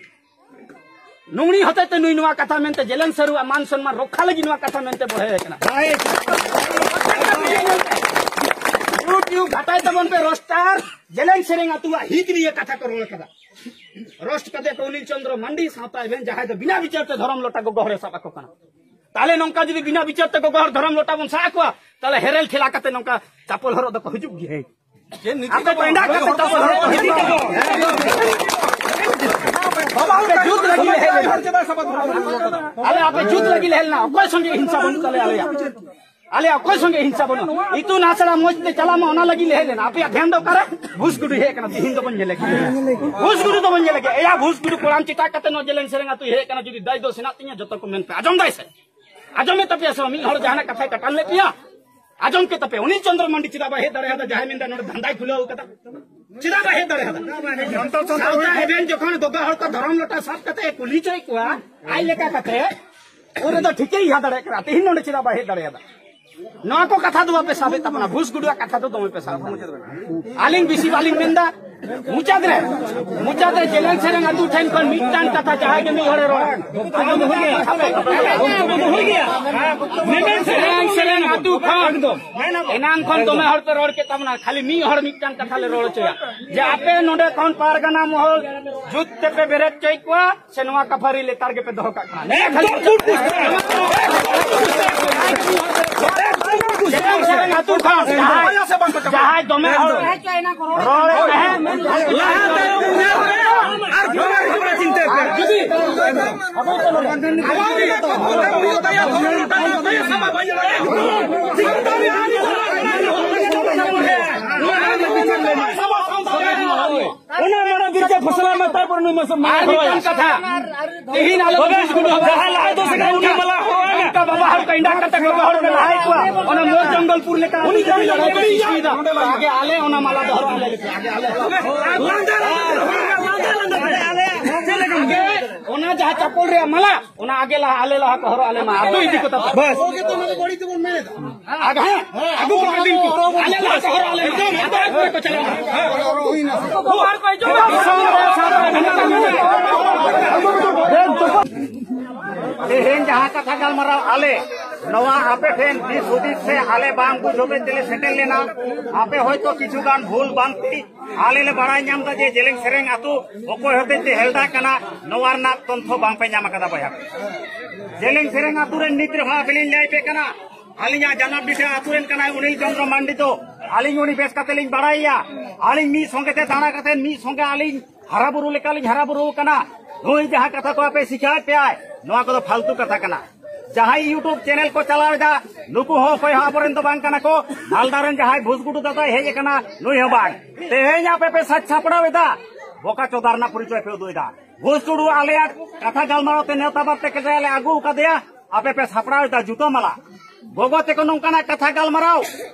ᱱᱩᱝᱲᱤ ᱦᱚᱛᱮᱛᱮ ᱱᱩᱭ ᱱᱚᱣᱟ ᱠᱟᱛᱷᱟ ᱢᱮᱱᱛᱮ ᱡᱮᱞᱮᱧ ᱥᱟᱹᱨᱩᱣᱟᱜ ᱢᱟᱱ ᱥᱚᱱᱢᱟᱱ ᱨᱚᱠᱠᱷᱟ ᱞᱟᱹᱜᱤᱫ ᱱᱚᱣᱟ ᱠᱟᱛᱷᱟ ᱢᱮᱱᱛᱮ ᱵᱚᱲᱦᱮ ᱟᱠᱟᱱᱟ᱾ YouTube ᱜᱷᱟᱴᱟᱭ ᱛᱟᱵᱚᱱ ᱯᱮ ᱨᱳᱥᱴᱟᱨ, ᱡᱮᱞᱮᱧ ᱥᱮᱨᱮᱧ ᱟᱹᱛᱩᱣᱟᱜ ᱦᱤᱛ ᱱᱤᱭᱮ ᱠᱟᱛᱷᱟ ᱠᱚ ᱨᱚᱲ ᱠᱟᱫᱟ᱾ ᱨᱳᱥᱴ ᱠᱟᱛᱮ ᱠᱚ ᱚᱱᱤᱞ ᱪᱚᱸᱫᱽᱨᱚ ᱢᱟᱱᱰᱤ ᱥᱟᱶᱛᱟ ᱮᱵᱷᱮᱱ ᱡᱟᱦᱟᱸᱭ ᱫᱚ ᱵᱤᱱᱟ ᱵᱤᱪᱟᱹᱨ ᱛᱮ ᱫᱷᱚᱨᱚᱢ ᱞᱚᱴᱟ ᱜᱚᱜᱚ ᱦᱚᱲᱮ ᱥᱟᱵ ᱟᱠᱚ ᱠᱟᱱᱟ᱾ ᱛᱟᱦᱞᱮ ᱱᱚᱝᱠᱟ ᱡᱩᱫᱤ ᱵᱤᱱᱟ ᱵᱤᱪᱟᱹᱨ ᱛᱮ ᱜᱚᱜᱚ ᱦᱚᱲ ᱫᱷᱚᱨᱚᱢ ᱞᱚᱴᱟ ᱵᱚᱱ ᱥᱟᱵ ᱟᱠᱚᱣᱟ, ᱛᱟᱦᱞᱮ ᱦᱮᱨᱮᱞ ᱴᱷᱮᱞᱟ ᱠᱟᱛᱮ ᱱᱚᱝᱠᱟ ᱪᱟᱯᱚᱞ ᱦᱚᱨᱚᱜ ᱫᱚᱠᱚ ᱦᱤᱡᱩᱜ ᱜᱮᱭᱟ᱾ ᱟᱯᱮ ᱫᱚ ᱮᱸᱰᱟ ᱠᱟᱛᱮ ᱪᱟᱯᱚᱞ ᱦᱚᱨᱚᱜ ᱠᱚ ᱦᱤᱡᱩᱜ ᱜᱮᱭᱟ᱾ ᱟᱯᱮ ᱡᱩᱛ ᱞᱟᱹᱜᱤᱫ ᱞᱮ ᱦᱮᱡ ᱞᱮᱱᱟ᱾ ᱟᱞᱮ ᱟᱯᱮ ᱡᱩᱛ ᱞᱟᱹᱜᱤᱫ ᱞᱮ ᱦᱮᱡ ᱞᱮᱱᱟ᱾ ᱚᱠᱚᱭ ᱥᱚᱸᱜᱮ ᱦᱤᱝᱥᱟ ᱵᱟᱹᱱᱩᱜ ᱛᱟᱞᱮᱭᱟ ᱟᱞᱮᱭᱟᱜ᱾ ᱟᱞᱮᱭᱟᱜ ᱚᱠᱚᱭ ᱥᱚᱸᱜᱮ ᱦᱤᱝᱥᱟ ᱵᱟᱹᱱᱩᱜᱼᱟ᱾ ᱤᱛᱩᱱ ᱟᱥᱲᱟ ᱢᱚᱡᱽ ᱛᱮ ᱪᱟᱞᱟᱜ ᱢᱟ, ᱚᱱᱟ ᱞᱟᱹᱜᱤᱫ ᱞᱮ ᱦᱮᱡ ᱞᱮᱱᱟ᱾ ᱟᱯᱮᱭᱟᱜ ᱫᱷᱮᱭᱟᱱ ᱫᱚ ᱚᱠᱟᱨᱮ? ᱵᱷᱩᱥ ᱜᱩᱰᱩ ᱦᱮᱡ ᱠᱟᱱᱟ, ᱛᱤᱦᱤᱧ ᱫᱚᱵᱚᱱ ᱧᱮᱞᱮ ᱜᱮᱭᱟ᱾ ᱵᱷᱩᱥ ᱜᱩᱰᱩ ᱫᱚᱵᱚᱱ ᱧᱮᱞᱮ ᱜᱮᱭᱟ᱾ ᱮᱭᱟ ᱵᱷᱩᱥ ᱜᱩᱰᱩ ᱠᱚᱲᱟᱢ ᱪᱮᱴᱟᱜ ᱠᱟᱛᱮ ᱱᱚᱣᱟ ᱡᱮᱞᱮᱧ ᱥᱮᱨᱮᱧ ᱟᱹᱛᱩ ᱦᱮᱡ ᱠᱟᱱᱟ, ᱡᱩᱫᱤ ᱫᱟᱭ ᱫᱚ ᱥᱮᱱᱟᱜ ᱛᱤᱧᱟ, ᱡᱚᱛᱚ ᱠᱚ ᱢᱮᱱ ᱯᱮ᱾ ᱟᱸᱡᱚᱢ ᱫᱟᱭ ᱥᱮ? ᱟᱸᱡᱚᱢᱮ ᱛᱟᱯᱮᱭᱟ ᱥᱮ ᱵᱟᱝ? ᱢᱤᱫ ᱦᱚᱲ ᱡᱟᱦᱟᱱᱟᱜ ᱠᱟᱛᱷᱟᱭ ᱠᱟᱴᱟᱱ ᱞᱮᱫ ᱯᱮᱭᱟ? ᱟᱸᱡᱚᱢ ᱠᱮᱫ ᱛᱟᱯᱮ, ᱚᱱᱤᱞ ᱪᱚᱸᱫᱽᱨᱚ ᱢᱟᱱᱰᱤ ᱪᱮᱫᱟᱜ ᱵᱟᱭ ᱦᱮᱡ ᱫᱟᱲᱮᱭᱟᱫᱟ? ᱡᱟᱦᱟᱸᱭ ᱢᱮᱱᱫᱟ ᱱᱚᱰᱮ ᱫᱷᱟᱱᱫᱟᱭ ᱠᱷᱩᱞᱟᱹᱣ ᱠᱟᱫᱟ, ᱪᱮᱫᱟᱜ ᱵᱟᱭ ᱦᱮᱡ ᱫᱟᱲᱮᱭᱟᱫᱟ? ᱥᱟᱶᱛᱟ ᱮᱵᱷᱮᱱ ᱡᱚᱠᱷᱚᱱ ᱜᱚᱜᱚ ᱦᱚᱲ ᱠᱚ ᱫᱷᱚᱨᱚᱢ ᱞᱚᱴᱟ ᱥᱟᱵ ᱠᱟᱛᱮ ᱮ ᱠᱩᱞᱤ ᱦᱚᱪᱚᱭᱮᱫ ᱠᱚᱣᱟ ᱟᱡ ᱞᱮᱠᱟ ᱠᱟᱛᱮ, ᱩᱱ ᱨᱮᱫᱚ ᱴᱷᱤᱠᱮ ᱤᱭᱟᱹ ᱫᱟᱲᱮᱭᱟᱜ ᱠᱟᱱᱟ᱾ ᱛᱮᱦᱮᱧ ᱱᱚᱰᱮ ᱪᱮᱫᱟᱜ ᱵᱟᱭ ᱦᱮᱡ ᱫᱟᱲᱮᱭᱟᱫᱟ? ᱱᱚᱣᱟ ᱠᱚ ᱠᱟᱛᱷᱟ ᱫᱚ ᱵᱟᱯᱮ ᱥᱟᱵᱮᱫ ᱛᱟᱵᱚᱱᱟ, ᱵᱷᱩᱥ ᱜᱩᱰᱩᱣᱟᱜ ᱠᱟᱛᱷᱟ ᱫᱚ ᱫᱚᱢᱮ ᱯᱮ ᱥᱟᱵ ᱛᱟᱵᱚᱱᱟ᱾ ᱟᱹᱞᱤᱧ ᱵᱮᱥᱤ ᱵᱟᱹᱞᱤᱧ ᱢᱮᱱᱫᱟ, ᱢᱩᱪᱟᱹᱫ ᱨᱮ, ᱢᱩᱪᱟᱹᱫ ᱨᱮ ᱡᱮᱞᱮᱧ ᱥᱮᱨᱮᱧ ᱟᱹᱛᱩ ᱴᱷᱮᱱ ᱠᱷᱚᱱ ᱢᱤᱫᱴᱟᱝ ᱠᱟᱛᱷᱟ ᱡᱟᱦᱟᱸᱭ ᱜᱮ ᱢᱤᱫ ᱦᱚᱲᱮ ᱨᱚᱲᱟ, ᱟᱸᱡᱚᱢ ᱦᱩᱭ ᱜᱮᱭᱟ᱾ ᱡᱮᱞᱮᱧ ᱥᱮᱨᱮᱧ ᱟᱹᱛᱩ ᱠᱷᱚᱱ ᱮᱱᱟᱝ ᱠᱷᱚᱱ ᱫᱚᱢᱮ ᱦᱚᱲ ᱯᱮ ᱨᱚᱲ ᱠᱮᱫ ᱛᱟᱵᱚᱱᱟ, ᱠᱷᱟᱹᱞᱤ ᱢᱤᱫ ᱦᱚᱲ ᱢᱤᱫᱴᱟᱝ ᱠᱟᱛᱷᱟ ᱞᱮ ᱨᱚᱲ ᱦᱚᱪᱚᱭᱟ, ᱡᱮ ᱟᱯᱮ ᱱᱚᱰᱮ ᱠᱷᱚᱱ ᱯᱟᱨᱜᱟᱱᱟ ᱢᱚᱦᱚᱞ ᱡᱩᱛ ᱛᱮᱯᱮ ᱵᱮᱨᱮᱫ ᱦᱚᱪᱚᱭᱮᱫ ᱠᱚᱣᱟ ᱥᱮ ᱱᱚᱣᱟ ᱠᱟᱯᱷᱟᱨᱤ ᱞᱮᱛᱟᱲ ᱜᱮᱯᱮ ᱫᱚᱦᱚ ᱠᱟᱜ ᱠᱟᱱᱟ? ᱱᱤᱭᱟᱹ ᱠᱷᱟᱹᱞᱤ ᱮᱠᱫᱚᱢ ᱡᱩᱛ ᱯᱩᱥᱴᱟᱹᱣ᱾ ᱮᱠᱫᱚᱢ ᱡᱩᱛ ᱯᱩᱥᱴᱟᱹᱣ᱾ ᱡᱮᱞᱮᱧ ᱥᱮᱨᱮᱧ ᱟᱹᱛᱩ ᱠᱷᱚᱱ ᱡᱟᱦᱟᱸᱭ, ᱡᱟᱦᱟᱸᱭ ᱫᱚᱢᱮ ᱦᱚᱲ ᱨᱚᱲᱮᱫ ᱛᱟᱦᱮᱸᱫ, ᱞᱟᱦᱟ ᱛᱟᱭᱚᱢ ᱧᱮᱞ ᱨᱮ ᱟᱨ ᱫᱚᱢᱮ ᱦᱤᱡᱩᱜ ᱨᱮ ᱪᱤᱱᱛᱟᱹ ᱯᱮ᱾ ᱟᱨ ᱡᱩᱫᱤ ᱟᱵᱚ ᱠᱚ ᱱᱚᱰᱮ ᱟᱵᱚ ᱜᱮ ᱛᱚ ᱵᱚᱱ ᱠᱟᱹᱢᱤ ᱛᱟᱭᱟ, ᱫᱚᱢᱮ ᱞᱚᱴᱟ ᱫᱚ ᱚᱠᱚᱭ ᱥᱟᱵᱟ ᱵᱟᱭ ᱧᱮᱞᱚᱜᱼᱟ᱾ ᱚᱱᱟ ᱢᱟᱨᱟᱝ ᱵᱤᱨ ᱠᱮ ᱯᱷᱚᱥᱞᱟ ᱢᱮ, ᱛᱟᱨᱯᱚᱨ ᱱᱩᱭ ᱢᱟᱥᱮ ᱢᱟᱨᱟᱝ ᱟᱨ ᱢᱤᱫᱴᱟᱝ ᱦᱚᱨᱚᱭᱟ᱾ ᱠᱟᱛᱷᱟ, ᱛᱮᱦᱮᱧ ᱟᱞᱮ ᱛᱚᱵᱮ ᱡᱟᱦᱟᱸ ᱞᱟᱦᱟ ᱫᱚ ᱥᱮ ᱩᱱᱤ ᱢᱟᱞᱟ ᱦᱚᱨᱚᱭᱟ᱾ ᱚᱱᱠᱟ ᱵᱟᱵᱟ ᱦᱚᱲ ᱠᱚ ᱮᱸᱰᱟ ᱠᱟᱛᱮ ᱜᱚᱜᱚ ᱦᱚᱲ ᱠᱚ ᱞᱟᱦᱟᱭᱮᱫ ᱠᱚᱣᱟ, ᱚᱱᱟ ᱢᱳᱨ ᱡᱚᱝᱜᱚᱞᱯᱩᱨ ᱞᱮᱠᱟ ᱩᱱᱤ ᱡᱩᱫᱤ ᱞᱟᱹᱲᱦᱟᱹᱭ ᱠᱚ ᱥᱤᱥᱴᱤᱭᱮᱫᱟ, ᱟᱜᱮ ᱟᱞᱮ ᱚᱱᱟ ᱢᱟᱞᱟ ᱫᱚ ᱦᱚᱨᱚᱜ ᱟᱞᱮ ᱞᱮᱯᱮ, ᱟᱜᱮ ᱟᱞᱮ᱾ ᱚᱱᱟ ᱡᱟᱦᱟᱸ ᱪᱟᱯᱚᱞ ᱨᱮᱭᱟᱜ ᱢᱟᱞᱟ, ᱚᱱᱟ ᱟᱜᱮ ᱞᱟᱦᱟ, ᱟᱞᱮ ᱞᱟᱦᱟ ᱠᱚ ᱦᱚᱨᱚᱜ ᱟᱞᱮ ᱢᱟ, ᱟᱫᱚ ᱤᱫᱤ ᱠᱚ ᱛᱟᱯᱮ᱾ ᱵᱟᱥ᱾ ᱟᱜ-, ᱦᱮᱸ, ᱟᱹᱜᱩ ᱠᱚ ᱤᱫᱤ ᱠᱚ᱾ ᱟᱞᱮ ᱞᱟᱦᱟ ᱠᱚ ᱦᱚᱨᱚᱜ ᱟᱞᱮ ᱢᱟ, ᱟᱫᱚ ᱟᱹᱜᱩ ᱠᱚ ᱪᱟᱞᱟᱜ ᱢᱟ᱾ ᱛᱮᱦᱮᱧ ᱡᱟᱦᱟᱸ ᱠᱟᱛᱷᱟ ᱜᱟᱞᱢᱟᱨᱟᱣ ᱟᱞᱮ, ᱱᱚᱣᱟ ᱟᱯᱮ ᱴᱷᱮᱱ ᱫᱤᱥ ᱦᱩᱫᱤᱥ ᱥᱮ ᱟᱞᱮ ᱵᱟᱝ ᱵᱩᱡᱷᱟᱹᱣ ᱛᱮᱞᱮ ᱥᱮᱴᱮᱨ ᱞᱮᱱᱟ᱾ ᱟᱯᱮ ᱦᱚᱭᱛᱳ ᱠᱤᱪᱷᱩ ᱜᱟᱱ ᱵᱷᱩᱞ ᱵᱟᱝ ᱛᱮ ᱟᱞᱮ ᱞᱮ ᱵᱟᱲᱟᱭ ᱧᱟᱢ ᱮᱫᱟ ᱡᱮ ᱡᱮᱞᱮᱧ ᱥᱮᱨᱮᱧ ᱟᱹᱛᱩ ᱚᱠᱚᱭ ᱦᱚᱛᱮᱡ ᱛᱮ ᱦᱮᱞᱰᱟ ᱠᱟᱱᱟ, ᱱᱚᱣᱟ ᱨᱮᱱᱟᱜ ᱛᱚᱱᱛᱷᱚ ᱵᱟᱝ ᱯᱮ ᱧᱟᱢ ᱟᱠᱟᱫᱟ ᱵᱚᱭᱦᱟ᱾ ᱡᱮᱞᱮᱧ ᱥᱮᱨᱮᱧ ᱟᱹᱛᱩ ᱨᱮᱱ ᱱᱤᱛ ᱨᱮᱦᱚᱸ ᱟᱯᱮ ᱞᱤᱧ ᱞᱟᱹᱭ ᱟᱯᱮ ᱠᱟᱱᱟ, ᱟᱹᱞᱤᱧᱟᱜ ᱡᱟᱱᱟᱢ ᱰᱤᱴᱷᱟᱹ ᱟᱹᱛᱩ ᱨᱮᱱ ᱠᱟᱱᱟᱭ ᱚᱱᱤᱞ ᱪᱚᱱᱫᱨᱚ ᱢᱟᱱᱰᱤ ᱫᱚ᱾ ᱟᱹᱞᱤᱧ ᱩᱱᱤ ᱵᱮᱥ ᱠᱟᱛᱮ ᱞᱤᱧ ᱵᱟᱲᱟᱭᱮᱭᱟ᱾ ᱟᱹᱞᱤᱧ ᱢᱤᱫ ᱥᱚᱸᱜᱮ ᱛᱮ ᱫᱟᱬᱟ ᱠᱟᱛᱮ ᱢᱤᱫ ᱥᱚᱸᱜᱮ ᱟᱹᱞᱤᱧ ᱦᱟᱨᱟ ᱵᱩᱨᱩ ᱞᱮᱠᱟ ᱞᱤᱧ ᱦᱟᱨᱟ ᱵᱩᱨᱩ ᱟᱠᱟᱱᱟ᱾ ᱱᱩᱭ ᱡᱟᱦᱟᱸ ᱠᱟᱛᱷᱟ ᱠᱚ ᱟᱯᱮ ᱥᱤᱠᱷᱟᱹᱣᱮᱫ ᱯᱮᱭᱟᱭ, ᱱᱚᱣᱟ ᱠᱚᱫᱚ ᱯᱷᱟᱞᱛᱩ ᱠᱟᱛᱷᱟ ᱠᱟᱱᱟ᱾ ᱡᱟᱦᱟᱸᱭ YouTube ᱪᱮᱱᱮᱞ ᱠᱚ ᱪᱟᱞᱟᱣ ᱮᱫᱟ, ᱱᱩᱠᱩ ᱦᱚᱸ ᱚᱠᱚᱭ ᱦᱚᱸ ᱟᱵᱚᱨᱮᱱ ᱫᱚ ᱵᱟᱝ ᱠᱟᱱᱟ ᱠᱚ᱾ ᱢᱟᱞᱫᱟ ᱨᱮᱱ ᱡᱟᱦᱟᱸᱭ ᱵᱷᱩᱥᱜᱩᱰᱩ ᱫᱟᱫᱟᱭ ᱦᱮᱡ ᱟᱠᱟᱱᱟ, ᱱᱩᱭ ᱦᱚᱸ ᱵᱟᱝ᱾ ᱛᱮᱦᱮᱧ ᱟᱯᱮ ᱯᱮ ᱥᱟᱡᱽ ᱥᱟᱯᱲᱟᱣ ᱮᱫᱟ, ᱵᱚᱠᱟ ᱪᱚᱫᱟ ᱨᱮᱱᱟᱜ ᱯᱚᱨᱤᱪᱚᱭ ᱯᱮ ᱩᱫᱩᱜ ᱮᱫᱟ᱾ ᱵᱷᱩᱥᱜᱩᱰᱩ ᱟᱞᱮᱭᱟᱜ ᱠᱟᱛᱷᱟ ᱜᱟᱞᱢᱟᱨᱟᱣ ᱛᱮ ᱱᱮᱣᱛᱟ ᱵᱟᱨᱛᱮ ᱠᱟᱛᱮ ᱞᱮ ᱟᱹᱜᱩ ᱟᱠᱟᱫᱮᱭᱟ, ᱟᱯᱮ ᱯᱮ ᱥᱟᱯᱲᱟᱣ ᱮᱫᱟ ᱡᱩᱛᱟᱹ ᱢᱟᱞᱟ᱾ ᱜᱚᱜᱚ ᱛᱮᱠᱚ ᱱᱚᱝᱠᱟᱱᱟᱜ ᱠᱟᱛᱷᱟ ᱜᱟᱞᱢᱟᱨᱟᱣ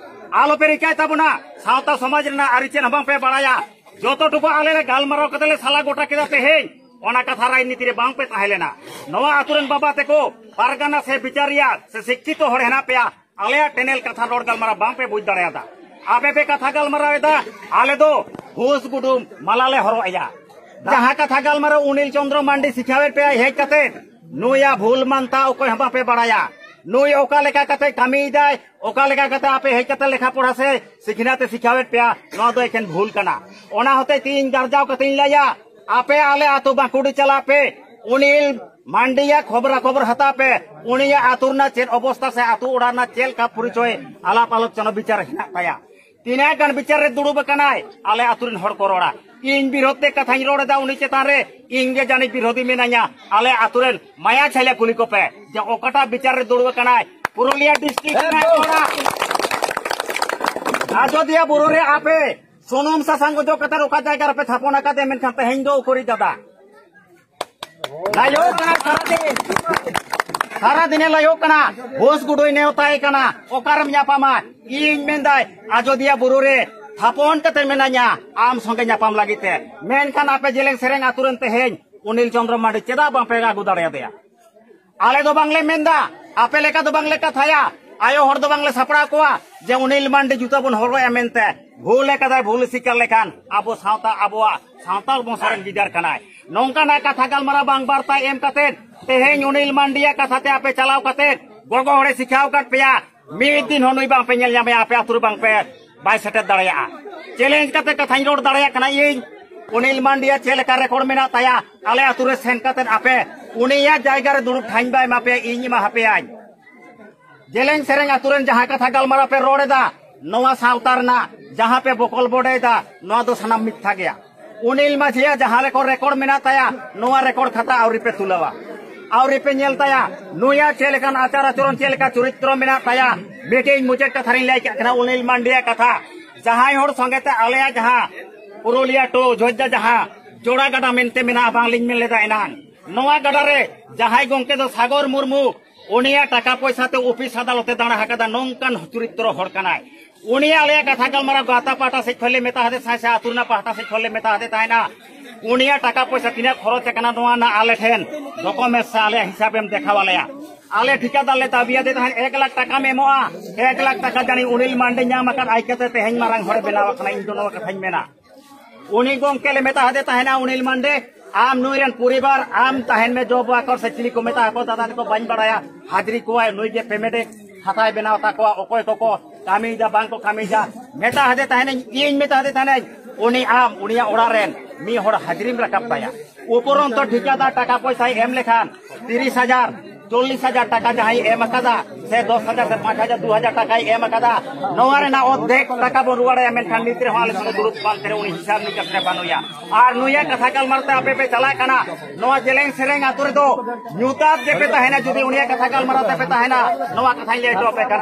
ᱟᱞᱚᱯᱮ ᱨᱤᱠᱟᱹᱭ ᱛᱟᱵᱚᱱᱟ᱾ ᱥᱟᱶᱛᱟ ᱥᱚᱢᱟᱡᱽ ᱨᱮᱱᱟᱜ ᱟᱹᱨᱤ ᱪᱮᱫ ᱦᱚᱸ ᱵᱟᱝᱯᱮ ᱵᱟᱲᱟᱭᱟ᱾ ᱡᱚᱛᱚ ᱴᱩᱠᱩ ᱟᱞᱮ ᱞᱮ ᱜᱟᱞᱢᱟᱨᱟᱣ ᱠᱟᱛᱮ ᱞᱮ ᱥᱟᱞᱟ ᱜᱚᱴᱟ ᱠᱮᱫᱟ ᱛᱮᱦᱮᱧ, ᱚᱱᱟ ᱠᱟᱛᱷᱟ ᱨᱟᱡᱽᱱᱤᱛᱤ ᱨᱮ ᱵᱟᱝ ᱯᱮ ᱛᱟᱦᱮᱸ ᱞᱮᱱᱟ᱾ ᱱᱚᱣᱟ ᱟᱛᱳ ᱨᱮᱱ ᱵᱟᱵᱟ ᱛᱮᱠᱚ ᱯᱟᱨᱜᱟᱱᱟ ᱥᱮ ᱵᱤᱪᱟᱹᱨᱤᱭᱟᱹ ᱥᱮ ᱥᱤᱠᱠᱷᱤᱛᱚ ᱦᱚᱲ ᱦᱮᱱᱟᱜ ᱯᱮᱭᱟ, ᱟᱞᱮᱭᱟᱜ ᱴᱮᱱᱮᱞ ᱠᱟᱛᱷᱟ ᱨᱚᱲ ᱜᱟᱞᱢᱟᱨᱟᱣ ᱵᱟᱝ ᱯᱮ ᱵᱩᱡᱽ ᱫᱟᱲᱮᱭᱟᱫᱟ᱾ ᱟᱯᱮ ᱯᱮ ᱠᱟᱛᱷᱟ ᱜᱟᱞᱢᱟᱨᱟᱣ ᱮᱫᱟ, ᱟᱞᱮ ᱫᱚ ᱦᱩᱥ ᱜᱩᱰᱩ ᱢᱟᱞᱟ ᱞᱮ ᱦᱚᱨᱚᱜ ᱮᱭᱟ᱾ ᱡᱟᱦᱟᱸ ᱠᱟᱛᱷᱟ ᱜᱟᱞᱢᱟᱨᱟᱣ ᱩᱱᱤᱞ ᱪᱚᱱᱫᱨᱚ ᱢᱟᱱᱰᱤ ᱥᱤᱠᱷᱟᱣᱮᱫ ᱯᱮᱭᱟᱭ ᱦᱮᱡ ᱠᱟᱛᱮ, ᱱᱩᱭᱟᱜ ᱵᱷᱩᱞ ᱢᱟᱱᱛᱟ ᱚᱠᱚᱭ ᱦᱚᱸ ᱵᱟᱯᱮ ᱵᱟᱲᱟᱭᱟ᱾ ᱱᱩᱭ ᱚᱠᱟ ᱞᱮᱠᱟ ᱠᱟᱛᱮ ᱠᱟᱹᱢᱤᱭᱮᱫᱟᱭ, ᱚᱠᱟ ᱞᱮᱠᱟ ᱠᱟᱛᱮ ᱟᱯᱮ ᱦᱮᱡ ᱠᱟᱛᱮ ᱞᱮᱠᱷᱟ ᱯᱚᱲᱟ ᱥᱮ ᱥᱤᱠᱷᱱᱟᱹᱛ ᱮ ᱥᱤᱠᱷᱟᱣᱮᱫ ᱯᱮᱭᱟ, ᱱᱚᱣᱟ ᱫᱚ ᱮᱠᱷᱮᱱ ᱵᱷᱩᱞ ᱠᱟᱱᱟ᱾ ᱚᱱᱟ ᱦᱚᱛᱮᱡ ᱛᱮ ᱤᱧ ᱜᱟᱨᱡᱟᱣ ᱠᱟᱛᱮᱧ ᱞᱟᱹᱭᱟ, ᱟᱯᱮ ᱟᱞᱮ ᱟᱛᱳ ᱵᱟᱸᱠᱩᱲᱤ ᱪᱟᱞᱟᱜ ᱯᱮ, ᱩᱱᱤᱞ ᱢᱟᱱᱰᱤᱭᱟᱜ ᱠᱷᱚᱵᱽᱨᱟ ᱠᱷᱚᱵᱚᱨ ᱦᱟᱛᱟᱣ ᱯᱮ, ᱩᱱᱤᱭᱟᱜ ᱟᱛᱳ ᱨᱮᱱᱟᱜ ᱪᱮᱫ ᱚᱵᱚᱥᱛᱟ ᱥᱮ ᱟᱛᱳ ᱚᱲᱟᱜ ᱨᱮᱱᱟᱜ ᱪᱮᱫ ᱞᱮᱠᱟ ᱯᱚᱨᱤᱪᱚᱭ ᱟᱞᱟᱯ ᱟᱞᱳᱪᱚᱱᱟ ᱵᱤᱪᱟᱨ ᱦᱮᱱᱟᱜ ᱛᱟᱭᱟ᱾ ᱛᱤᱱᱟᱹᱜ ᱜᱟᱱ ᱵᱤᱪᱟᱨ ᱨᱮ ᱫᱩᱲᱩᱵ ᱟᱠᱟᱱᱟᱭ, ᱟᱞᱮ ᱟᱛᱳ ᱨᱮᱱ ᱦᱚᱲ ᱠᱚ ᱨᱚᱲᱟ᱾ ᱤᱧ ᱵᱤᱨᱳᱫᱷ ᱛᱮ ᱠᱟᱛᱷᱟᱧ ᱨᱚᱲ ᱮᱫᱟ ᱩᱱᱤ ᱪᱮᱛᱟᱱ ᱨᱮ, ᱤᱧ ᱜᱮ ᱡᱟᱹᱱᱤᱡ ᱵᱤᱨᱳᱫᱷᱤ ᱢᱮᱱᱟᱧᱟ᱾ ᱟᱞᱮ ᱟᱛᱳ ᱨᱮᱱ ᱢᱟᱭᱟ ᱪᱷᱟᱭᱞᱟ ᱠᱩᱞᱤ ᱠᱚᱯᱮ ᱡᱮ ᱚᱠᱟᱴᱟᱜ ᱵᱤᱪᱟᱨ ᱨᱮ ᱫᱩᱲᱩᱵ ᱟᱠᱟᱱᱟᱭ, ᱯᱩᱨᱩᱞᱤᱭᱟᱹ ᱰᱤᱥᱴᱨᱤᱠᱴ ᱨᱮᱱᱟᱜ ᱨᱚᱲᱟ᱾ ᱟᱡᱚᱫᱤᱭᱟᱹ ᱵᱩᱨᱩ ᱨᱮ ᱟᱯᱮ ᱥᱩᱱᱩᱢ ᱥᱟᱥᱟᱝ ᱚᱡᱚᱜ ᱠᱟᱛᱮ ᱚᱠᱟ ᱡᱟᱭᱜᱟ ᱨᱮᱯᱮ ᱛᱷᱟᱯᱚᱱ ᱟᱠᱟᱫᱮ, ᱢᱮᱱᱠᱷᱟᱱ ᱛᱮᱦᱮᱧ ᱫᱚ ᱩᱠᱩᱨᱤᱡ ᱫᱟᱫᱟ? ᱞᱟᱭᱚᱜ ᱠᱟᱱᱟ ᱥᱟᱨᱟᱫᱤᱱ, ᱥᱟᱨᱟᱫᱤᱱᱮ ᱞᱟᱭᱚᱜ ᱠᱟᱱᱟ᱾ ᱦᱳᱥ ᱜᱩᱰᱩᱭ ᱱᱮᱣᱛᱟᱭ ᱠᱟᱱᱟ, ᱚᱠᱟᱨᱮᱢ ᱧᱟᱯᱟᱢᱟ? ᱤᱧ ᱢᱮᱱᱫᱟᱭ ᱟᱡᱚᱫᱤᱭᱟᱹ ᱵᱩᱨᱩ ᱨᱮ ᱛᱷᱟᱯᱚᱱ ᱠᱟᱛᱮ ᱢᱮᱱᱟᱧᱟ ᱟᱢ ᱥᱚᱸᱜᱮ ᱧᱟᱯᱟᱢ ᱞᱟᱹᱜᱤᱫ ᱛᱮ᱾ ᱢᱮᱱᱠᱷᱟᱱ ᱟᱯᱮ ᱡᱮᱞᱮᱧ ᱥᱮᱨᱮᱧ ᱟᱛᱳ ᱨᱮᱱ ᱛᱮᱦᱮᱧ ᱩᱱᱤᱞ ᱪᱚᱸᱫᱽᱨᱚ ᱢᱟᱱᱰᱤ ᱪᱮᱫᱟᱜ ᱵᱟᱝᱯᱮ ᱟᱹᱜᱩ ᱫᱟᱲᱮᱭᱟᱫᱮᱭᱟ? ᱟᱞᱮ ᱫᱚ ᱵᱟᱝᱞᱮ ᱢᱮᱱᱫᱟ, ᱟᱯᱮ ᱞᱮᱠᱟ ᱫᱚ ᱵᱟᱝᱞᱮ ᱠᱟᱛᱷᱟᱭᱟ, ᱟᱭᱳ ᱦᱚᱲ ᱫᱚ ᱵᱟᱝᱞᱮ ᱥᱟᱯᱲᱟᱣ ᱠᱚᱣᱟ ᱡᱮ ᱩᱱᱤᱞ ᱢᱟᱱᱰᱤ ᱡᱩᱛᱟᱹ ᱵᱚᱱ ᱦᱚᱨᱚᱜ ᱟᱭᱟ ᱢᱮᱱᱛᱮ᱾ ᱵᱷᱩᱞ ᱟᱠᱟᱫᱟᱭ, ᱵᱷᱩᱞ ᱥᱤᱠᱟᱨ ᱞᱮᱠᱷᱟᱱ ᱟᱵᱚ ᱥᱟᱶᱛᱟ, ᱟᱵᱚᱣᱟᱜ ᱥᱟᱶᱛᱟᱞ ᱵᱚᱝᱥᱚ ᱨᱮᱱ ᱜᱤᱫᱟᱹᱨ ᱠᱟᱱᱟᱭ᱾ ᱱᱚᱝᱠᱟᱱᱟᱜ ᱠᱟᱛᱷᱟ ᱜᱟᱞᱢᱟᱨᱟᱣ ᱵᱟᱝ ᱵᱟᱨᱛᱟ ᱮᱢ ᱠᱟᱛᱮ ᱛᱮᱦᱮᱧ ᱩᱱᱤᱞ ᱢᱟᱱᱰᱤᱭᱟᱜ ᱠᱟᱛᱷᱟ ᱛᱮ ᱟᱯᱮ ᱪᱟᱞᱟᱣ ᱠᱟᱛᱮ ᱜᱚᱜᱚ ᱦᱚᱲᱮ ᱥᱤᱠᱷᱟᱣ ᱟᱠᱟᱫ ᱯᱮᱭᱟ, ᱢᱤᱫ ᱫᱤᱱ ᱦᱚᱸ ᱱᱩᱭ ᱵᱟᱝ ᱯᱮ ᱧᱮᱞ ᱧᱟᱢᱮᱭᱟ, ᱟᱯᱮ ᱟᱹᱛᱩ ᱨᱮ ᱵᱟᱝ ᱯᱮ ᱵᱟᱭ ᱥᱮᱴᱮᱨ ᱫᱟᱲᱮᱭᱟᱜᱼᱟ᱾ ᱪᱮᱞᱮᱧᱡᱽ ᱠᱟᱛᱮ ᱠᱟᱛᱷᱟᱧ ᱨᱚᱲ ᱫᱟᱲᱮᱭᱟᱜ ᱠᱟᱱᱟ ᱤᱧ, ᱩᱱᱤᱞ ᱢᱟᱱᱰᱤᱭᱟᱜ ᱪᱮᱫ ᱞᱮᱠᱟ ᱨᱮᱠᱚᱨᱰ ᱢᱮᱱᱟᱜ ᱛᱟᱭᱟ, ᱟᱞᱮ ᱟᱹᱛᱩ ᱨᱮ ᱥᱮᱱ ᱠᱟᱛᱮ ᱟᱯᱮ ᱩᱱᱤᱭᱟᱜ ᱡᱟᱭᱜᱟ ᱨᱮ ᱫᱩᱲᱩᱵ ᱴᱷᱟᱹᱧ ᱵᱟᱭ ᱮᱢᱟ ᱯᱮᱭᱟ, ᱤᱧ ᱮᱢᱟ ᱦᱟᱯᱮᱭᱟᱹᱧ᱾ ᱡᱮᱞᱮᱧ ᱥᱮᱨᱮᱧ ᱟᱹᱛᱩ ᱨᱮᱱ ᱡᱟᱦᱟᱸ ᱠᱟᱛᱷᱟ ᱜᱟᱞᱢᱟᱨᱟᱣ ᱯᱮ ᱨᱚᱲ ᱮᱫᱟ, ᱱᱚᱣᱟ ᱥᱟᱶᱛᱟ ᱨᱮᱱᱟᱜ ᱡᱟᱦᱟᱸ ᱯᱮ ᱵᱚᱠᱚᱞ ᱵᱚᱰᱮᱭᱮᱫᱟ, ᱱᱚᱣᱟ ᱫᱚ ᱥᱟᱱᱟᱢ ᱢᱤᱛᱷᱟ ᱜᱮᱭᱟ᱾ ᱩᱱᱤᱞ ᱢᱟᱹᱡᱷᱤᱭᱟᱜ ᱡᱟᱦᱟᱸ ᱨᱮᱠᱚ ᱨᱮᱠᱚᱨᱰ ᱢᱮᱱᱟᱜ ᱛᱟᱭᱟ, ᱱᱚᱣᱟ ᱨᱮᱠᱚᱨᱰ ᱠᱷᱟᱛᱟ ᱟᱹᱣᱨᱤ ᱯᱮ ᱛᱩᱞᱟᱹᱣᱟ, ᱟᱹᱣᱨᱤ ᱯᱮ ᱧᱮᱞ ᱛᱟᱭᱟ᱾ ᱱᱩᱭᱟᱜ ᱪᱮᱫ ᱞᱮᱠᱟᱱ ᱟᱪᱟᱨ ᱟᱪᱚᱨᱚᱱ, ᱪᱮᱫ ᱞᱮᱠᱟ ᱪᱚᱨᱤᱛᱨᱚ ᱢᱮᱱᱟᱜ ᱛᱟᱭᱟ᱾ ᱢᱤᱫᱴᱤᱡ ᱢᱩᱪᱟᱹᱫ ᱠᱟᱛᱷᱟ ᱨᱤᱧ ᱞᱟᱹᱭ ᱠᱟᱜ ᱠᱟᱱᱟ, ᱩᱱᱤᱞ ᱢᱟᱱᱰᱤᱭᱟᱜ ᱠᱟᱛᱷᱟ᱾ ᱡᱟᱦᱟᱸᱭ ᱦᱚᱲ ᱥᱚᱸᱜᱮ ᱛᱮ ᱟᱞᱮᱭᱟᱜ ᱡᱟᱦᱟᱸ ᱯᱩᱨᱩᱞᱤᱭᱟ ᱴᱩ ᱡᱷᱚᱡᱽᱡᱟ ᱡᱟᱦᱟᱸ ᱡᱳᱲᱟ ᱜᱟᱰᱟ ᱢᱮᱱᱛᱮ ᱢᱮᱱᱟᱜᱼᱟ, ᱵᱟᱝᱞᱤᱧ ᱢᱮᱱ ᱞᱮᱫᱟ ᱮᱱᱟᱝ, ᱱᱚᱣᱟ ᱜᱟᱰᱟ ᱨᱮ ᱡᱟᱦᱟᱸᱭ ᱜᱚᱢᱠᱮ ᱫᱚ ᱥᱟᱜᱚᱨ ᱢᱩᱨᱢᱩ, ᱩᱱᱤᱭᱟᱜ ᱴᱟᱠᱟ ᱯᱚᱭᱥᱟ ᱛᱮ ᱚᱯᱷᱤᱥ ᱟᱫᱟᱞᱚᱛ ᱮ ᱫᱟᱬᱟ ᱟᱠᱟᱫᱟ, ᱱᱚᱝᱠᱟᱱ ᱪᱚᱨᱤᱛᱨᱚ ᱦᱚᱲ ᱠᱟᱱᱟᱭ᱾ ᱩᱱᱤ ᱟᱞᱮᱭᱟᱜ ᱠᱟᱛᱷᱟ ᱜᱟᱞᱢᱟᱨᱟᱣ ᱜᱟᱶᱛᱟ ᱯᱟᱦᱴᱟ ᱥᱮᱫ ᱠᱷᱚᱱ ᱞᱮ ᱢᱮᱛᱟ ᱦᱟᱫᱮ ᱛᱟᱦᱮᱸᱫ ᱥᱮ ᱟᱹᱛᱩ ᱨᱮᱱᱟᱜ ᱯᱟᱦᱴᱟ ᱥᱮᱫ ᱠᱷᱚᱱ ᱞᱮ ᱢᱮᱛᱟ ᱦᱟᱫᱮ ᱛᱟᱦᱮᱱᱟ, ᱩᱱᱤᱭᱟᱜ ᱴᱟᱠᱟ ᱯᱚᱭᱥᱟ ᱛᱤᱱᱟᱹᱜ ᱠᱷᱚᱨᱚᱪ ᱟᱠᱟᱱᱟ ᱱᱚᱣᱟ ᱨᱮᱱᱟᱜ ᱟᱞᱮ ᱴᱷᱮᱱ ᱰᱚᱠᱩᱢᱮᱱᱴ ᱥᱮ ᱟᱞᱮᱭᱟᱜ ᱦᱤᱥᱟᱹᱵ ᱮᱢ ᱫᱮᱠᱷᱟᱣ ᱟᱞᱮᱭᱟ᱾ ᱟᱞᱮ ᱴᱷᱤᱠᱟᱹᱫᱟᱨ ᱞᱮ ᱫᱟᱹᱵᱤᱭᱟᱫᱮ ᱛᱟᱦᱮᱸᱫ ᱮᱠ ᱞᱟᱠᱷ ᱴᱟᱠᱟᱢ ᱮᱢᱚᱜᱼᱟ, ᱮᱠ ᱞᱟᱠᱷ ᱴᱟᱠᱟ ᱡᱟᱹᱱᱤᱡ ᱩᱱᱤᱞ ᱢᱟᱱᱰᱤ ᱧᱟᱢ ᱟᱠᱟᱫ ᱟᱭ ᱠᱟᱛᱮ ᱛᱮᱦᱮᱧ ᱢᱟᱨᱟᱝ ᱦᱚᱲᱮ ᱵᱮᱱᱟᱣ ᱟᱠᱟᱱᱟ, ᱤᱧ ᱫᱚ ᱱᱚᱣᱟ ᱠᱟᱛᱷᱟᱧ ᱢᱮᱱᱟ᱾ ᱩᱱᱤ ᱜᱚᱢᱠᱮ ᱞᱮ ᱢᱮᱛᱟ ᱦᱟᱫᱮ ᱛᱟᱦᱮᱱᱟ, ᱩᱱᱤᱞ ᱢᱟᱱᱰᱤ, ᱟᱢ ᱱᱩᱭ ᱨᱮᱱ ᱯᱚᱨᱤᱵᱟᱨ, ᱟᱢ ᱛᱟᱦᱮᱱ ᱢᱮ, ᱡᱚᱵ ᱣᱟᱠᱚᱨ ᱥᱮ ᱪᱤᱞᱤ ᱠᱚ ᱢᱮᱛᱟ ᱟᱠᱚ, ᱫᱟᱫᱟ ᱛᱟᱠᱚ ᱵᱟᱹᱧ ᱵᱟᱲᱟᱭᱟ, ᱦᱟᱡᱽᱨᱤ ᱠᱚᱣᱟᱭ ᱱᱩᱭ ᱜᱮ, ᱯᱮᱢᱮᱱᱴ ᱮ ᱠᱷᱟᱛᱟᱭ ᱵᱮᱱᱟᱣ ᱛᱟᱠᱚᱣᱟ, ᱚᱠᱚᱭ ᱠᱚᱠᱚ ᱠᱟᱹᱢᱤᱭᱮᱫᱟ ᱵᱟᱝ ᱠᱚ ᱠᱟᱹᱢᱤᱭᱮᱫᱟ᱾ ᱢᱮᱛᱟ ᱦᱟᱫᱮ ᱛᱟᱦᱮᱱᱟᱹᱧ, ᱤᱧ ᱢᱮᱛᱟ ᱦᱟᱫᱮ ᱛᱟᱦᱮᱱᱟᱹᱧ, ᱩᱱᱤ ᱟᱢ ᱩᱱᱤᱭᱟᱜ ᱚᱲᱟᱜ ᱨᱮᱱ ᱢᱤᱫ ᱦᱚᱲ ᱦᱟᱡᱽᱨᱤᱢ ᱨᱟᱠᱟᱵ ᱛᱟᱭᱟ᱾ ᱩᱯᱚᱨᱚᱱᱛᱚ ᱴᱷᱤᱠᱟᱹᱫᱟᱨ ᱴᱟᱠᱟ ᱯᱚᱭᱥᱟᱭ ᱮᱢ ᱞᱮᱠᱷᱟᱱ ᱛᱤᱨᱤᱥ ᱦᱟᱡᱟᱨ, ᱪᱚᱞᱞᱤᱥ ᱦᱟᱡᱟᱨ ᱴᱟᱠᱟ ᱡᱟᱦᱟᱸᱭ ᱮᱢ ᱟᱠᱟᱫᱟ, ᱥᱮ ᱫᱚᱥ ᱦᱟᱡᱟᱨ ᱥᱮ ᱯᱟᱸᱪ ᱦᱟᱡᱟᱨ, ᱫᱩ ᱦᱟᱡᱟᱨ ᱴᱟᱠᱟᱭ ᱮᱢ ᱟᱠᱟᱫᱟ, ᱱᱚᱣᱟ ᱨᱮᱱᱟᱜ ᱚᱨᱫᱷᱮᱠ ᱴᱟᱠᱟ ᱵᱚᱱ ᱨᱩᱣᱟᱹᱲᱟᱭᱟ, ᱢᱮᱱᱠᱷᱟᱱ ᱱᱤᱛ ᱨᱮᱦᱚᱸ ᱟᱞᱮ ᱥᱚᱸᱜᱮ ᱫᱩᱲᱩᱵ ᱯᱟᱱᱛᱮ ᱨᱮ ᱩᱱᱤ ᱦᱤᱥᱟᱹᱵ ᱱᱤᱠᱟᱹᱥ ᱨᱮ ᱵᱟᱹᱱᱩᱭᱟ᱾ ᱟᱨ ᱱᱩᱭᱟᱜ ᱠᱟᱛᱷᱟ ᱜᱟᱞᱢᱟᱨᱟᱣ ᱛᱮ ᱟᱯᱮ ᱯᱮ ᱪᱟᱞᱟᱜ ᱠᱟᱱᱟ, ᱱᱚᱣᱟ ᱡᱮᱞᱮᱧ ᱥᱮᱨᱮᱧ ᱟᱛᱳ ᱨᱮᱫᱚ ᱧᱩᱛᱟᱛ ᱜᱮᱯᱮ ᱛᱟᱦᱮᱱᱟ᱾ ᱡᱩᱫᱤ ᱩᱱᱤᱭᱟᱜ ᱠᱟᱛᱷᱟ ᱜᱟᱞᱢᱟᱨᱟᱣ ᱛᱮᱯᱮ ᱛᱟᱦᱮᱱᱟ, ᱱᱚᱣᱟ ᱠᱟᱛᱷᱟᱧ ᱞᱟᱹᱭ ᱦᱚᱴᱚ ᱟᱯᱮ ᱠᱟᱱᱟ᱾